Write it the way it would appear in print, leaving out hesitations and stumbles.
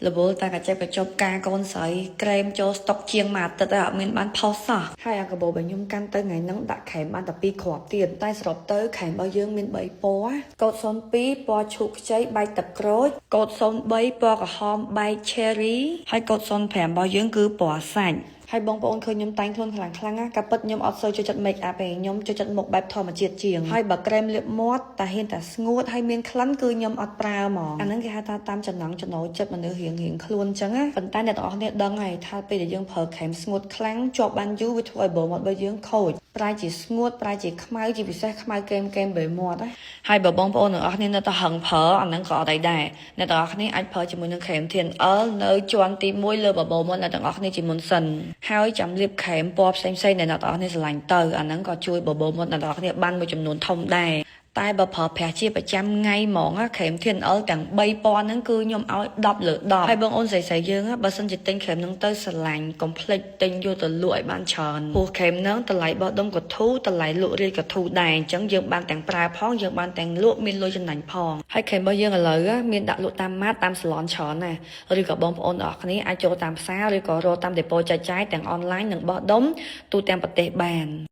រវល់តែកញ្ចប់កញ្ចប់ការកូនស្រីក្រែមចូលស្តុកជាងមួយអាទិត្យហើយអត់មានបានផុសសោះហើយអាកាបូបដែលខ្ញុំកាន់ទៅថ្ងៃហ្នឹងដាក់ក្រែមបានតែ2គ្រាប់ទៀតតែសរុបទៅក្រែមរបស់យើងមាន3ពណ៌កូដ02ពណ៌ឈូកខ្ចីបែកទឹកក្រូចកូដ03ពណ៌ក្រហមបែក cherry ហើយកូដ05របស់យើងគឺពណ៌សាច់ហើយបងប្អូនឃើញខ្ញុំតែងខ្លួនខ្លាំងខ្លាំងណាកាពិតខ្ញុំអត់សូវចូលចិត្ត make up ទេខ្ញុំចូលចិត្តមុខបែបធម្មជាតិជាងហើយបើក្រែមលាបមាត់តែហ៊ានតែស្ងួតហើយមានក្លិនគឺខ្ញុំអត់ប្រើហ្មងអាហ្នឹងគេហៅថាតាមចំណង់ចំណូលចិត្តមនុស្សរៀងរៀងខ្លួនអញ្ចឹងណាប៉ុន្តែអ្នកទាំងអស់គ្នាដឹងហើយថាពេលដែលយើងប្រើក្រែមស្ងួតខ្លាំងជាប់បានយូរវាធ្វើឲ្យបមាត់របស់យើងខូចប្រែជាស្ងួតប្រែជាខ្មៅជាពិសេសខ្មៅកេមកេមបែមាត់ណាហើយបើបងប្អូនទាំងអស់គ្នានៅតែហឹងប្រើអាហ្នឹងក៏អត់អីដែរអ្នកទាំងអស់គ្នាអាចប្រើជាមួយនឹងក្រែម TNL នៅជាន់ទី1លើបបោមាត់អ្នកទាំងអស់គ្នាជាមុនសិនហើយចាំលាបក្រែមពណ៌ផ្សេងៗដែលអ្នកទាំងអស់គ្នាស្រឡាញ់ទៅអាហ្នឹងក៏ជួយបបោមាត់អ្នកទាំងអស់គ្នាបានមួយចំនួនធំដែរតែបើប្រើប្រាស់ជាប្រចាំថ្ងៃហ្មងក្រែម TNL ទាំង3ពណ៌ហ្នឹងគឺខ្ញុំឲ្យ10លើ10ហើយបងអូនស្រីៗយើងបើសិនជាទិញក្រែមហ្នឹងទៅស្រឡាញ់កុំភ្លេចទិញយកទៅលក់ឲ្យបានច្រើនព្រោះក្រែមហ្នឹងតម្លៃបោះដុំក៏ធូរតម្លៃលក់រាយក៏ធូរដែរអញ្ចឹងយើងបានទាំងប្រើផងយើងបានទាំងលក់មានលុយចំណេញផងហើយក្រែមរបស់យើងឥឡូវមានដាក់លក់តាមម៉ាតតាមសាឡនច្រើនណាស់ឬក៏បងប្អូនទាំងអស់គ្នាអាចចូលតាមផ្សារឬក៏រកតាមដេប៉ូចែកចាយទាំងអនឡាញនិងបោះដុំទូទាំងប្រទេសបាន។